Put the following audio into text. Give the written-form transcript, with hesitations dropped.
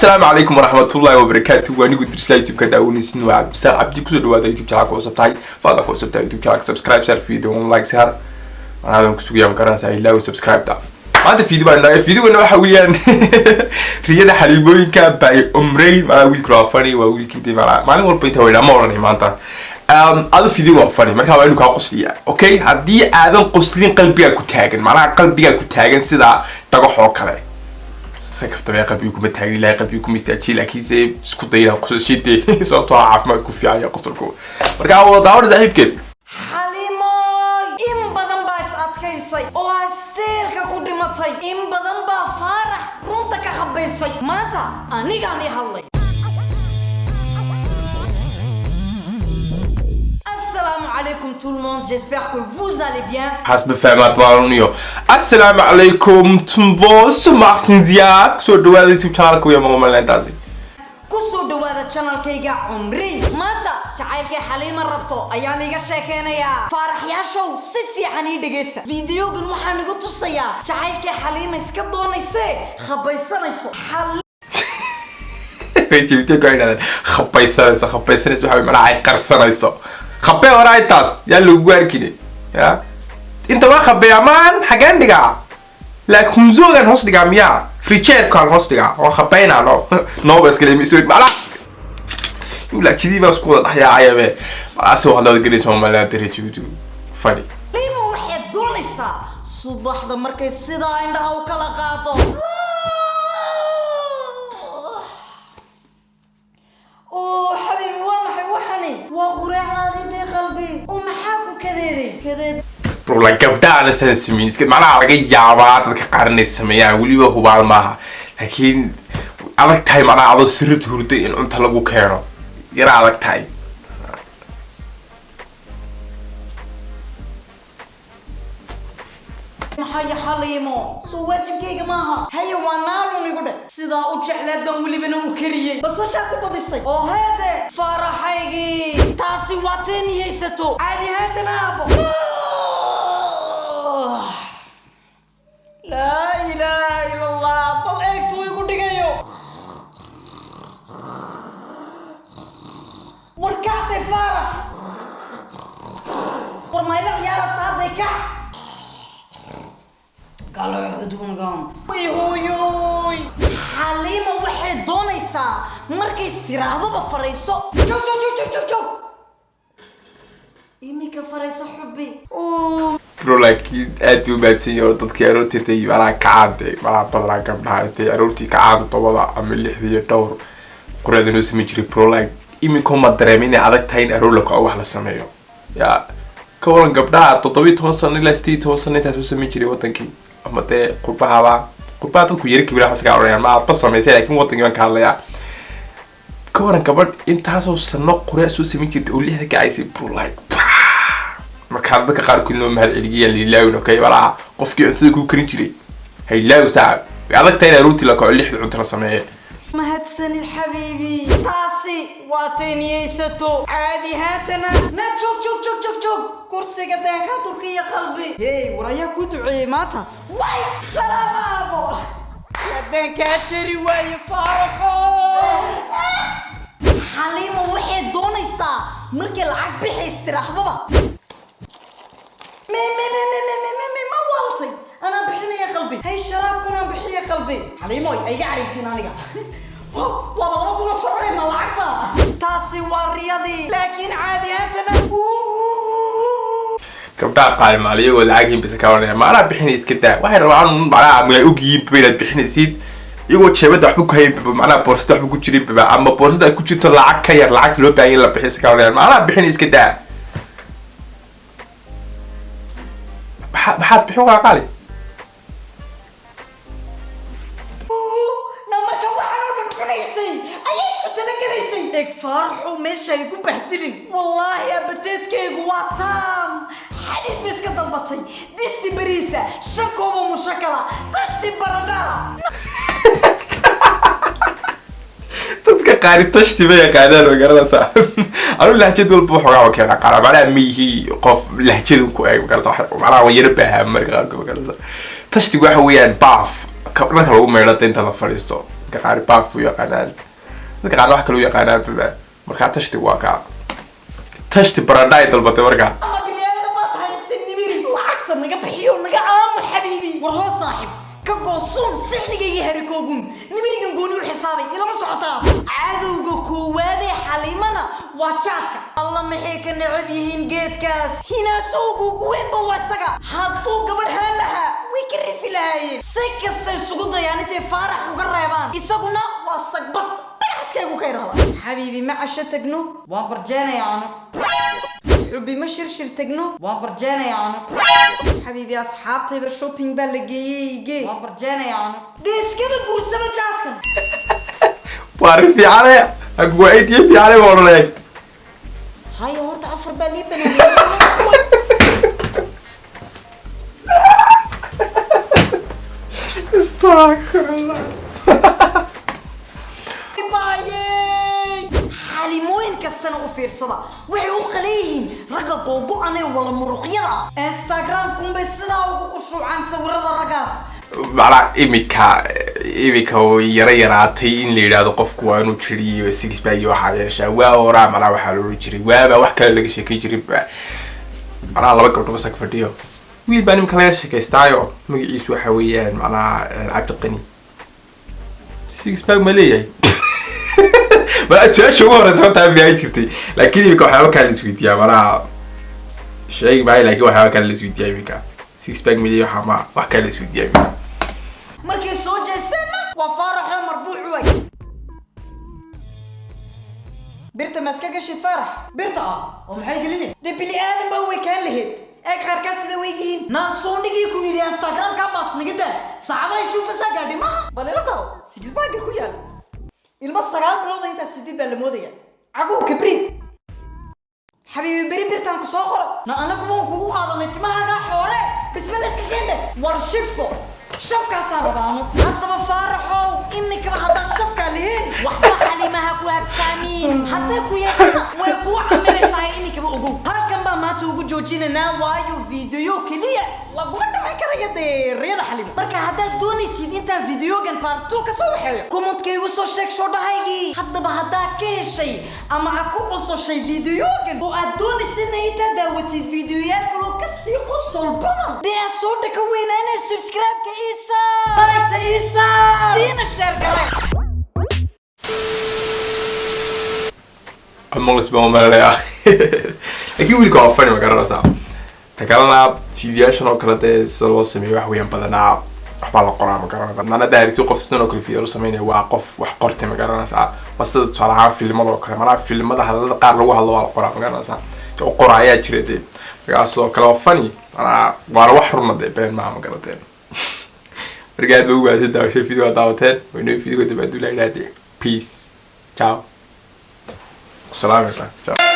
Asalaamu calaykum waraxmatullaahi wabarakaatu. Waa nigu dirsla YouTube ka daawanaysin, waa Cabdisaaq Cabdi. Kusoo dhawaada YouTube channel ku cusub tahay, fadlan ku cusub tahay YouTube channel, subscribe share video, like share. Anaadan ku sugayaa, ma garanaysaa, ilaawi subscribe ta. Maanta video baan nahay, videogana waxa weeyaan riyada xaliimooyinka by Omreyn. Malaa wiilku waa funny, waa wiilkii dee malaa maalin walba inta weynaa ma oranay maanta. Ado video waa funny, marka waa inuu kaa qosliyaa. Okay, haddii aadan qoslin, qalbigaa ku taagan, macnaha qalbigaa ku taagan sida dhagax oo kale. Kaftamee, qalbiga kuma taagin, Ilahay qalbiga kuma istaajiye, laakiinse isku day inaad qososhide, sababtoo ah caafimaad ku fiican yahay qosolku. Marka waa daawada saaxiibkeed. Xaliimooy, in badan baa is adkaysay oo asteelka ku dhimatay, in badan baa Faarax runta ka khabaysay. Maanta anigaan ii hadlay. Assalaamu calaykum tout le monde, j'espère que vous allez bien. Xasba fahmaad waaluniyo. Assalaamu calaykum tumbo sumaxsinziya, kusoo dhawaada YouTube channelka wiya maqmalentaasi. Ku soo dhawaada channelkayga Cumri. Maanta jacaylkay Xaliima rabto ayaan iga sheekeynayaa. Faaraxyaashow, si fiican ii dhegaysta. Videogan waxaan igu tusayaa jacaylkay Xaliima iska doonaysee khabaysanayso. Jibiteeku ay dhahdeen khabaysanayso, khabaysanayso waxa macnaha ay qarsanayso. Khabee hore ay taas yaa lagu arkine ya inta waa khabeeya maan xageen dhigaa, laakiin hunzoogan hoos dhigaa miyaa, frijeedkaan hoos dhigaa, waa khabeynaa. No nooba iskale misood macnaha yulaajidii baa isku wada dhexyaacayabe. Macnaha si waxaad wada gelaysa malaa darajibtu funny. Xaliima waxay doonaysaa subaxda markay sidaa indhaha u kala qaado, oo xabiibi, waa maxay waxani? Waa qureecdaadii dee qalbi. Oo maxaa ku kadeeday kadeed? Bro, gabdhahana saan sameyn iska macnaha laga yaabaa dadka qaar inay sameeyaan, weliba hubaal maaha, laakiin adag tahay macnaha adoo sirrta hurday in cunta lagu keeno, yara adag tahay. Maxaya Xaliimo, soo waajibkayga maaha? Haye, waa naalun igu dheh. Sidaa u jecleed baan welibana u kariyey, basashaa ku badisay. Oo heede faaraxaygii, taasi waa teeniyaysato caadi haatana aabo. Laa ilaaha ila Allah, bal eegtuu igu dhigayo. War kacday Faarax, war mayla ciyaara saaday, kac. Hooyoy, Xaliima waxay doonaysaa markay istiraahdoba farayso, joog joog joog joog joog joog, iminka farayso xubbi. Bro, laakiin aad bay u mahadsan yihiin dadkii aroortii intay macnaha kacaan dee, macnaha badanaa gabdhaha intay aroortii kacaan 7 ama 6 iyo dhowr qureecda noo samayn jiray. Bro, like iminkoo ma dareemin inay adag tahay in aroor la kaco wax la sameeyo. Yaa ka waran gabdhaha 17 sano ilaa 18 sano intaa soo samayn jiray wadankii ama dee qurbahaba? Qurbaha dadku yara kibira waxaas ka oranayaan, ma aadba samaysay, laakiin wadankii baan ka hadlayaa. Ka waran gabadh intaasoo sano qureec soo samayn jirtay oo 6da kacaysay? Bro, like markaa dadka qaarkood loo mahad celiyaan lilaawin. Okay, malaha qofkii cuntada kuu karin jiray haylaawi saaxib. Way adag tahay in aroortii la kaco, 6da cunto la sameeye. Mahadsanid xabiibi, taasi waa teeniyaysato caadi haatana. Na joog joog joog joog joog, kursiga deenkaa turkiya qalbi. Hey, war ayaa kuu duceeyey maanta? Way salaam aabo, haddaan kaa jari waaye Faaraxo. Xaliima waxay doonaysaa markay lacag bixi istiraahdoba, me me me me me me me me, ma waaltay? Anaa bixinaya qalbi. Hay, sharaabkanaan bixiya qalbi. Xaliimoy, ay iga caraysiin aniga. Waaba 2000 farane, ma lacag ba? Taasi waa riyadii, laakiin caadi ahaantana. Gabdhaha qaali maal iyagoo lacag himbisa ka oranaya, ma anaa bixinay, iska daa. Waxay rabaan macnaha ma ogyihiin ba inaad bixinaysid, iyagoo jeebada waxba ku hayn, macnaha boorsada waxba ku jirin ba, ama boorsada ay ku jirto lacag ka yar lacagta loo baahan in la bixiyo, iska oranayaan, ma anaa bixinay, iska daa. Maxaad bixin waa qaali. Na marka waxaan oo dhan cunaysay ayaa isku talagelaysay. Eg Faaraxow, meesha igu bahdilin. Wallaahi abateedkaygu waa taam. Xadhiid ba iska dalbatay, disti bariisa, 5 koobo mushakala, tashti baradhaa. Dadka qaari tashti ma yaqaanaan, ma garanaysaa? Anu lahjad walba waxoogaa waa keenaa qaara, macnaha ma yihi qof lahjadun ku eeg, ma garanaysaa? Macnaha waan yara baahaa marka qaarkood, ma garanaysaa? Tashtigu waxa weeyaan baaf dharka lagu meydho inta la fadhiisto. Dadka qaar baaf u yaqaanaan, dadka qaar wax kale u yaqaanaan baba. Markaa tashti waa kaa tashti baradha ay dalbatay markaa. Ama bini'aadam baa tahay mise nibiri? Lacagta naga bixiyo, naga aamu xabiibi. War hoo saaxib, ka goosuun sixnigayga harikoogun nibirigan gooni u xisaabay ilama socotaa. Cadowga koowaadee Xaliimana waa jaadka. Alla, maxay ka necab yihiin geedkaas! Hinaasowga ugu weynba waa isaga. Hadduu gabadh haan lahaa, way ka rifi lahaayeen. Si kasta isugu dayaan intay Faarax uga reebaan, isaguna waa sagbad dhagaxskaygu ka irahda. Xabiibi, ma casho tagno? Waan barjeenaya anu. Xubi, ma shirshir tagno? Waan barjeenaya anu. Xabiibi, asxaabtayba shopping baa la geeyey, ige. Waan barjeenaya anu. Dee iskaba guursaba jaadkan. Waa arrin fiicane, waa idea fiicane baa odhanaya. Haya, horta afar baa lii baneeyay. Astagfirullah. Baayey, Xalimooyin kastana u fiirsada, waxay u qaleeyihiin ragga googo-anee wala muruqyada. Instagram-kunbay sidaa ugu qushuucaan sawirada raggaas. Macnaha imika way yara yaraatay in la yidhaahdo qofku waa inuu jiriyo six pack iyo waxaa yeeshaa. Waa horaa macnaha waxaa la oran jiray, waaba wax kale laga sheekay jiray ba. Macnaha laba gabdho bas ag fadhiyo, wiil baa nimka laga sheekaystaayo, magaciisu waxa weeyaan macnaha Cabdiqani. Six pack ma leeyahay? Ma su-aasha ugu horeysa horta fiican jirtay, laakiin imika waxyaaba kale la isweydiiyaa. Macnaha sheegi maayo, laakiin waxyaaba kale la isweydiiyaa imika. Six pack ma leeyahay? Waxaa ma wax kale la isweydiiyaa imika. Markay soo jeesteenna waa Faaraxoo marbuuc way. Birta ma iska gashid, Faarax? Birta ah oo maxay gelinay? Dee bili aadan baa way kaan lahayd. Eeg qaarkaas sida weygihiin naasoonigii ku yidhi Instagram-kaa baas naga daa. Saacadaha shuufasaa gaadhi maaha. Bal ila daro six pack ku yaal ilmo 9 bilood, intaas 8 baa la moodaya caguhu kabriid. Xabiibi, beri birtaan ku soo qoro na anaguma waan kugu qaadanay timahaagaa xoore. Bismillah, iska keendhe. War shifo shafkaasaa rabaano. Haddaba Faaraxow, imikaba haddaa shafkaa lihiin, waxba Xaliimaha ku habsaamiin. Hadday ku yeeshana, way kuu camiraysaa. Imikaba ogow, halkan baa maanta ugu joojinanaa, waayo video keliya laguma dhamayn karaya dee riyada Xaliimo. Marka haddaad doonaysid intaan videogan part 2 ka soo waxeeyo, commentka igu soo sheeg shoodhahaygii. Haddaba haddaad ka heshay ama aad ku qososhay videogan oo aad doonaysidna intaad daawatid videoyaal kaloo kasii qosol badan, dee aad soo dhaka weynaanay subscribe-ka isa, like-ta isa, siina share garay. Maqlis baan umaleyaa, laakiin wiilka waa funny, ma garanaysaa? Ta kalena fiidiyaashan oo kale dee sida loo sameeyo wax weeyaan, badanaa waxbaa la qoraa, ma garanaysaa? Maana haddaa aragti qof sidan oo kale video loo sameynaya, waa qof wax qortay, ma garanaysaa? Waa sida tusaale ahaan filmada oo kale. Manaa filmada hadalada qaar lagu hadlo waa la qoraa, ma garanaysaa? Oo qora ayaa jira dee. Markaa sidoo kale waa funny, manaa waana wax runa dee, been maaha, ma garateen? Marka aad ba ugu mahadsan daawasho video aad daawateen. Waynoo video dambe hadduu la yidhahdee. Peace, ciao, salaam, ciao.